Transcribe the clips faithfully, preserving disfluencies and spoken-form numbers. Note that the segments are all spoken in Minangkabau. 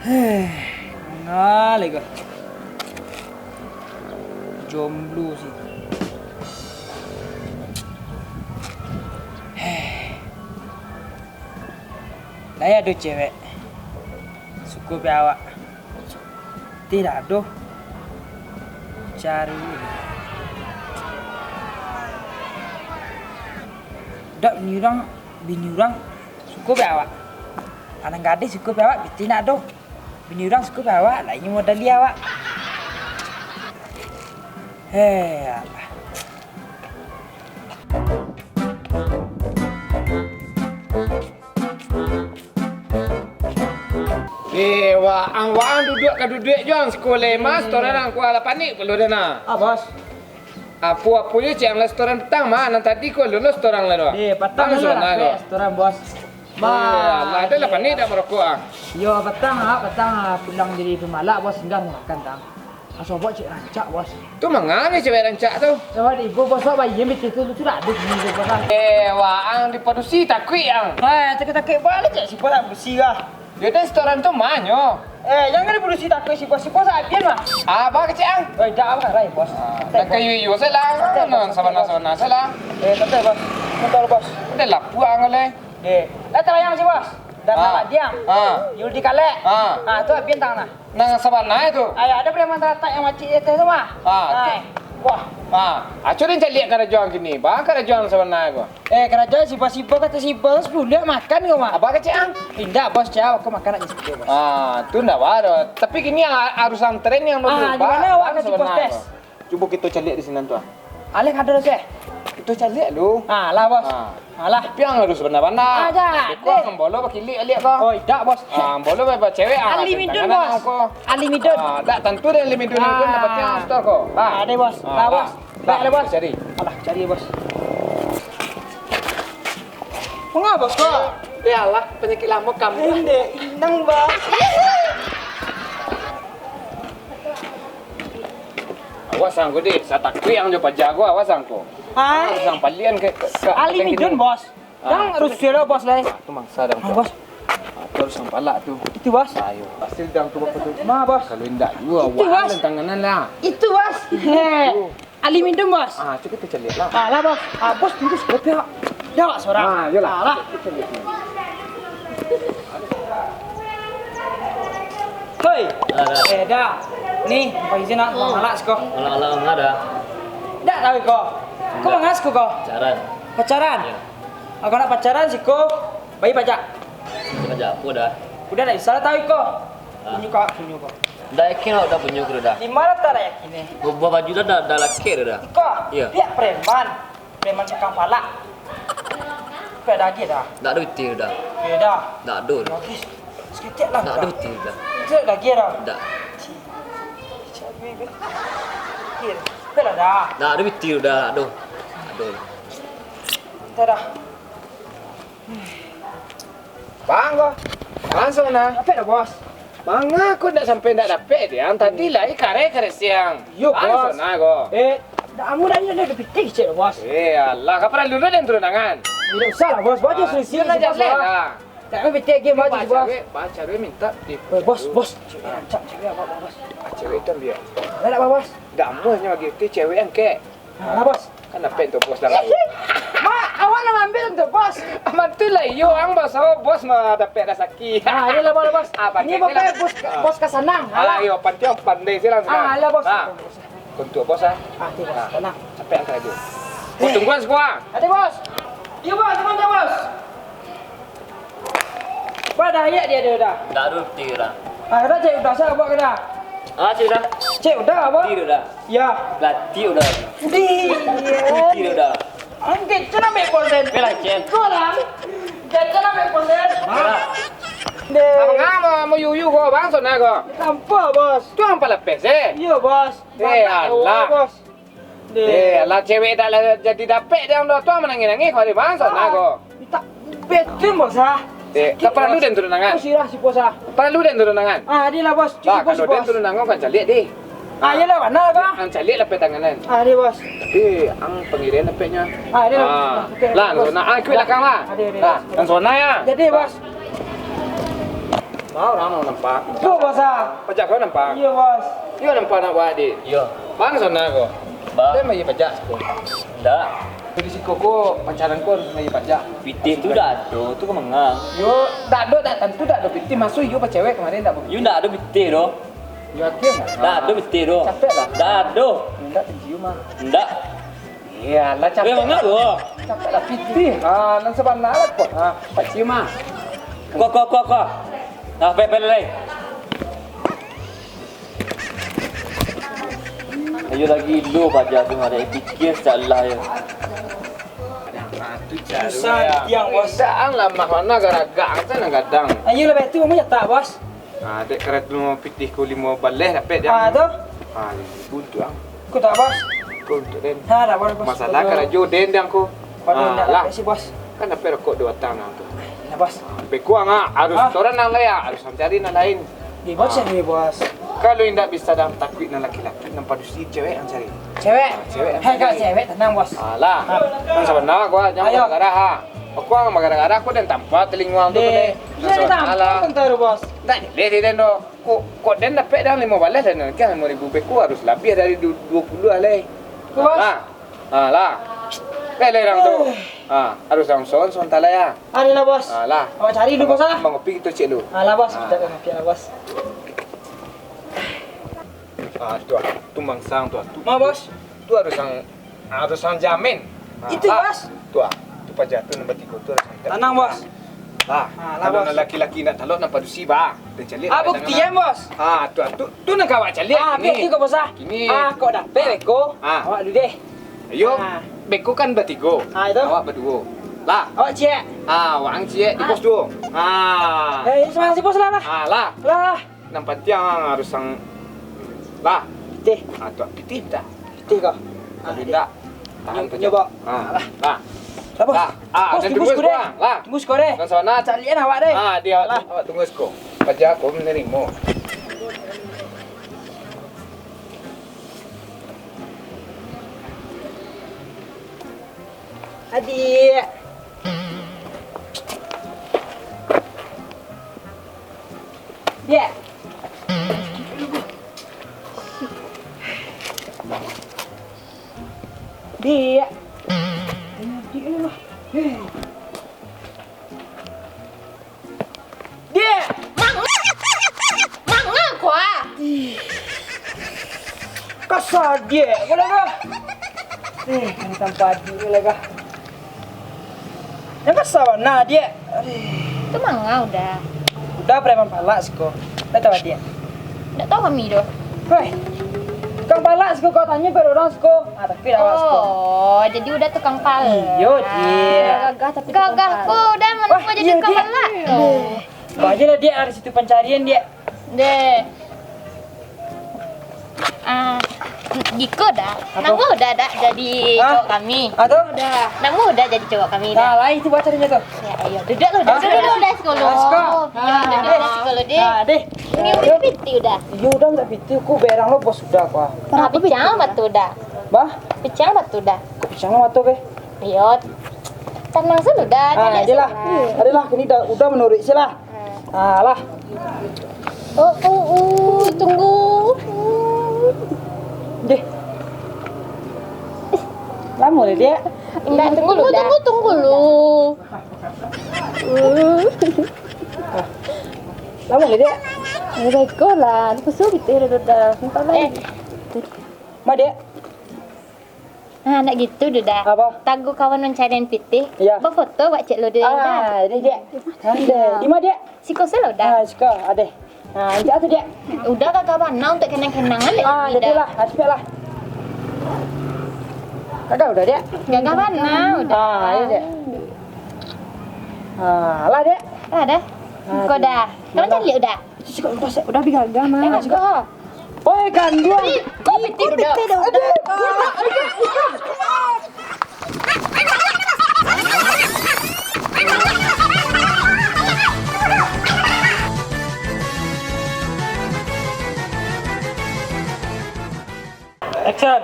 Heh, manga lai ko. Jomblo sih. Heh. Lai ado cewek suko piak awak? Tidak ado. Cari. Dak, bini urang, bini urang suko piak awak. Anak gadih suko piak awak, pitih nak ado. Bini urang suko piak awak, lai modali awak. Heh, alah. Eh, waang, waang duduak ka duduak jo ang siko lai, Mas. Torang angku alah panik pulo dah nah. Ah, Bos. Apo-apo jo cek ang lah setoran petang mah, nan tadi ko lolos torang lah tu. Eh, patang Bang lah Sona lah, ko. Setoran, Bos. Eh, alah, ado lah panik dak marokok ah. Iyo, patang ah, patang ah, pulang dari pamalak, Bos, singgah makan tang. Asobok cek rancak, Bos. Tu manga cewek rancak tu? Sabab di ibu, Bos, Bos, bayi yang betul tu, tu dak ado sini tu, Bos. Eh, waang dipadusi takuik ang. Hai, takuik-takuik baliak cek si Bos tak bersih lah. Yo, dan setoran tu manyo? Eh, jangan dipadusi takuik si Bos, si Bos apian mah. Ah, ba kecek ang? Oi, dak apo lai, Bos. Ah, santai, dak Bos. Kayu iyo salah, santai, Bos, non santai, sabana-sabana salah. Eh, santai, Bos. Motor, Bos. Dah lah puang oleh. Deh, lah tabayang si Bos. Dan Ah. Nak diam. Ah. Yul di kalek. Ah. Ah, tu apian tang nah. Nang sabana tu. Ai, ado preman taratak yang macik di ateh tu mah. Ah, tu. Ai. Wah. Ah, acu den caliak karajo ang kini. Ba karajo ang sabana ko. Eh, karajo si Bos, si Bos kata si Bos, puliak makan ko mah. Apo kecek ang? Indak, Bos, cau, aku makan aja siko, Bos. Ah, tu ndak baa doh. Tapi kini a-, arusan tren yang Ah, di mana awak ka si Bos tes? Cubo kito caliak di sinan tu ah. Alek ado seh. Kito caliak lu. Ah, lah, Bos. Ah. Alah. Tapi ang harus bana-bana. Ah, dak. Beko ang bolo bakilik aliak ko. Oh, dak, Bos. Ah, bolo ba-, bacewek ah. Alimidun, Bos. Alimidun. Ah, dak tantu deh alimidun pun dapatnya stor ko. Ah. Ado, Bos. Ah, lah, Bos. Lah, lah, Bos. Cari. Alah, cari, Bos. Manga, Bos, ko? Ya Allah, panyakik lamo kambuah. Indak, inang, Bos. Awas ang ko, Dik. Satakuik ang jo paja ko, awas ang ko. Hai. Awas ang palian ke, ke, ke Alimidun, Bos. Ah, dang tu rusuh lo, Bos, lai. Ah, tu mangsa dang tu. Bos. Ah, tu harus ang palak tu. Itu, Bos. Ayo, pasti dang tu bapa tu. Ma, Bos. Kalau indak, dua itu, Bos. Tanganan lah. Itu, Bos. Heh. Alimidun, Bos. Ah, cukup tu caliak lah. Ah, lah, Bos. Ah, Bos, tunggu sekejap ya. Dah, Wak, sorang. Ah, yolah. Ah, lah. Hoi. Alah. Eh, dah. Ni, apa izin nak malak siko? Malak-malak enggak ada. Dak tahu ko. Ko mangas ko ko? Pacaran. Pacaran? Ya. Aku nak pacaran siko, bayar pajak. Pajak apa dah? Udah dak bisa lah tahu ko. Ah. Tunjuk ko, tunjuk ko. Ndak yakin awak dah punyo kiro dah. Di ma lah tak yakin ni? Buah baju dah, dah, dah lakek dah, dah. Iko, iya. Pihak preman. Preman cakang palak. Pihak daging dah. Ndak ado betul dah. Iya dah. Ndak ado dah. Lagi. Seketek lah. Ndak ado betul dah. Seketek lagi dah. Ndak. Cik. Cik, cik, cik, cik. Pihak lah dah. Ndak ado betul dah, ndak ado. Ndak ado. Entah dah. Bang ko. Bang Sona. Dapek dah, Bos. Manga ko ndak sampai ndak dapek, Diang? Tadi lai kareh-kareh siang. Yo, Bang Bos. Sona ko. Eh, dak amu dah, dah, dah pitih cek, Bos. Eh, alah, ka paralu lo den turun tangan. Tidak usah lah, Bos. Bos, ah, selisih, turun aja Bos, lah. Lah. Tak ada pitih lagi, Bos, Bos. Cewek, bah, cewek minta pitih. Eh, Bos, Bos. Cewek rancak, cewek abak, Bos. Ah, cewek itu ambil. Ada tak, Bos? Ndak amuah nyo bagi pitih cewek angkek. Nah, lah, Bos. Kan dapek untuak Bos lah. Mak, awak nak ambil untuak Bos. Aman tu lah, iyo, ang Bos, oh, Bos mah dapek rasaki. Ah, ini lah, Bos, Bos. Ah, ini pakai lah. Bos, Bos ka sanang. Alah, iyo, pantiang pandai silang. Ah, alah, Bos. Nah. Untuak Bos, ah. Ah, ti, Bos. Nah, tenang. Capek angkat aja. Bos, tungguan siko, ah. Ati, Bos. Iyo, Bos, tungguan, Bos. Bah, dah ayak dia, dia dah. Ndak ado pitih dah. Ah, kada cek udah, sa buat kada? Ah, cek udah. Cek udah, apa? Pitih udah. Ya. Latih udah. Di. Pitih udah. Angkek, cen ambil konsen. Pelah, cen. Korang. Cen, cen ambil konsen. Nah. Deh. Abang, ah, mau, mau yuyu ko, Bang, sana ko. Tampak, Bos. Tu ang palapeh, eh? Iyo, Bos. Eh, alah. Bos. Deh. Eh, alah, cewek dak lah jadi dapek dek ang doh, tu ang manangih-nangih ko, Bang, sana ko. Minta betin, Bos, ah. Eh, tak paralu den turun tangan. Sakik, Bos. Sirah si Bos, ah. Paralu den turun tangan. Ah, adi lah, Bos. Cukup, Bos. Kalau den turun tangan, kan caliak deh. Ah, iyolah, bana, Bang. Ang caliak lapeh tangan, kan. Ah, adi, Bos. Eh, ang pangirian lapehnya. Ah, adi lah, Bos. Ah, oke, lah, Bos. Sana, ah, ikut belakang lah. Adi, adi, Bos. Lah, yang sana ya. Jadi, Bos. Lah, urang nampak. Iyo, Bos, ah. Pajak ko nampak. Iyo, Bos. Iyo, nampak nak buat, Dik. Iyo. Bang, sana ko. Bah. Den bayia pajak siko. Ndak. Di siko ko, pancaran ko harus bayia pajak. Pitih tu dak ado, tu ka manga. Yo, dak ado, dak tantu dak ado pitih. Masuak iyo bacewek kamarin dak bagitu. Yo, dak ado pitih doh. Yo, agiah lah. Dak ado pitih doh. Capek lah. Dak ado. Ndak tancium ah. Ndak. Iyolah, capek. Eh, manga tu? Capek lah pitih. Ah, nan sabana lah ko. Ah, Pak Cium ah. Ko, ko, ko, ko. Nah, pe, pe, lai. Ayo lagi lu paja tu, ada pikir salah ya. Susah, tiang, Bos. Ang lamah mano garagak, ang tu nan gadang. Ayo lah, betu, mau nyatak, Bos. Ah, dek kareto pitih ko limo baleh dapek dek ang. Ah, tu? Ah, limo ribu untuak ang. Ko tak, Bos? Ko untuak den. Ha, tak, Bos, Bos. Masalah karajo den dek ang ko. Waduh, ah, ndak lah. Dapek sih, Bos. Kan dapek rokok duo batang ang tu. Nah, Bos. Beko ang ah, harus toran nan lain, harus cari nan lain. Di Bos, ah. Di Bos. Kalau indak bisa dang takuik nan laki-laki, nan padusi cewek ang cari. Cewek? Ah, cewek ang cari. Hei, kalau cewek, tenang, Bos. Alah. Ah. Kan sabana ko, jangan garah-garah, ha. Ko ang garah-garah ko den tampa talingo ang tu. Deh. Nah, sabana lah. Ndak jaleh den doh. Kok, kok den dapek dang limo baleh lah, nan kan limo ribu beko harus labiah dari du-, duo puluah lah. Ko, Bos? Lah. Ha, lah. Eh, lah, urang tu. Ha, harus langsung, sontak lah ya. Ado lah, Bos. Ha, lah. Awak cari dulu, Bos, ah. Mangopi kito cek dulu. Ha, lah, Bos. Ha. Kito mangopi lah, Bos. Ha, tu ah. Tu mangsang tu ah. Tu, ma, Bos? Tu harus ang, harus ang jamin. Ha, itu, Bos. Tu ah. Tu paja tu nombor tigo tu harus ang jamin. Tanang, Bos. Lah, kalau nan laki-laki nak talok nan padusi, bah. Kita caliak. Ah, buktian, Bos. Ah, tu, tu, tu nan kawak caliak. Ah, kini. Bukti ko, Bos, ah. Kini. Ah, kok dapek beko? Ah. Awak dulu deh. Ayo, ah. Beko kan batigo. Ah, itu. Awak baduo. Lah. Awak ciek. Ah, awak ang ciek di pos duo. Ah. Eh, sama si Bos lah, lah. Ah, lah. Lah. Nan pantiang harus ang, lah. Pitih. Ah, tu pitih dah. Pitih ko? Kalau indak, tahan paja. Nyoba. Ah, lah. Lah. Lah, Bos. Lah. Ah, Bos, tunggu siko deh. Lah. Tunggu siko deh. Nan sabana. Caliak awak deh. Ah, dia lah. Awak tunggu siko. Paja ko manarimo. Adik. Diak. Diak. Adik lah. Hei. Diak! Manga! Manga ko ah! Ih. Kasa, Diak, ko lah kah? Eh, kan tanpa adik ko lah kah? Nan kasa bana, Diak. Aduh. Tu manga Uda? Uda preman palak siko. Ndak tahu, Diak? Ndak tahu kami doh. Weh, tukang palak siko, kau tanyo pada urang siko. Ah, tapi dah awak siko. Oh, jadi Uda tukang palak. Iyo, Diak. Gagah tapi tukang palak. Gagah ko Uda, mano jadi tukang palak. Iyo, Diak. Kau aja lah, Diak, dari situ pancarian, Diak. Deh. Ah, giko dah. Apo? Namo Uda dak jadi cowok kami? Apo? Uda. Namo Uda jadi cowok kami dah. Nah, lai tu baca dia tu. Ya, ayo. Duduk lu, duduk lu, Uda siko lu. Ah, siko. Iyo, duduk lu siko lu, deh. Ah, deh. Ini Uda pitih Uda. Iyo, Uda minta pitih, ku berang lo bos Uda, apa? Nah, pincang mata Uda. Bah? Pincang mata Uda. Kok pincang mata, ke? Iyo. Tanang sajo, Da. Ah, Dek, adolah. Sila. Adolah, kini Da, Uda manuruik se lah. Ah, lah. Oh, oh, oh, tunggu. Deh. Lamo lah, Dek. Indak, tunggu lu, Da. Tunggu, tunggu lu. Lamo lah, Dek. Ya, baiklah. Kusuk gitu ya, Da. Bentar lagi. Eh. Ma, Dek. Ah, ndak gitu doh, Da. Apo? Taguah kawan mancarian pitih. Iyo. Bafoto wak cek lo deh, Da. Ah, ini, Dek. Ande. Di ma, Dek? Siko se lo, Da. Ah, siko, ade. Ah, injak tu, Dek. Uda gagah bana untuak kenang-kenangan, Dek. Ah, jadi lah, ah, cepek lah. Gagah Uda, Dek? Gagah bana, Uda. Ah, iyo, Dek. Ah, lah, Dek. Lah, Da. Ah, ko, Da. Kamu cari Uda. Siko, Uda, siko. Uda bi gagah, mah. Eh, gagah. Oi, ganduang. Ih, kok pitih, Uda? Aduh. Action.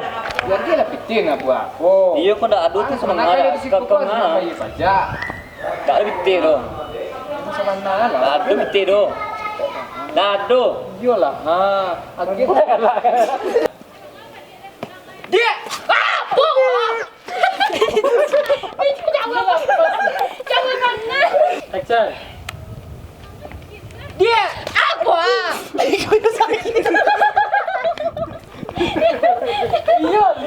Iyo, kok ndak ado tu sebenarnya. Kau, kau, nah. Ndak ado pitih tu. Ndak ado pitih tu. Ndak ado. Iyolah, ha. Agiah. Dek! Ah, apo? Jangan, jangan, jangan. Action. Dek! Apo? Iyo.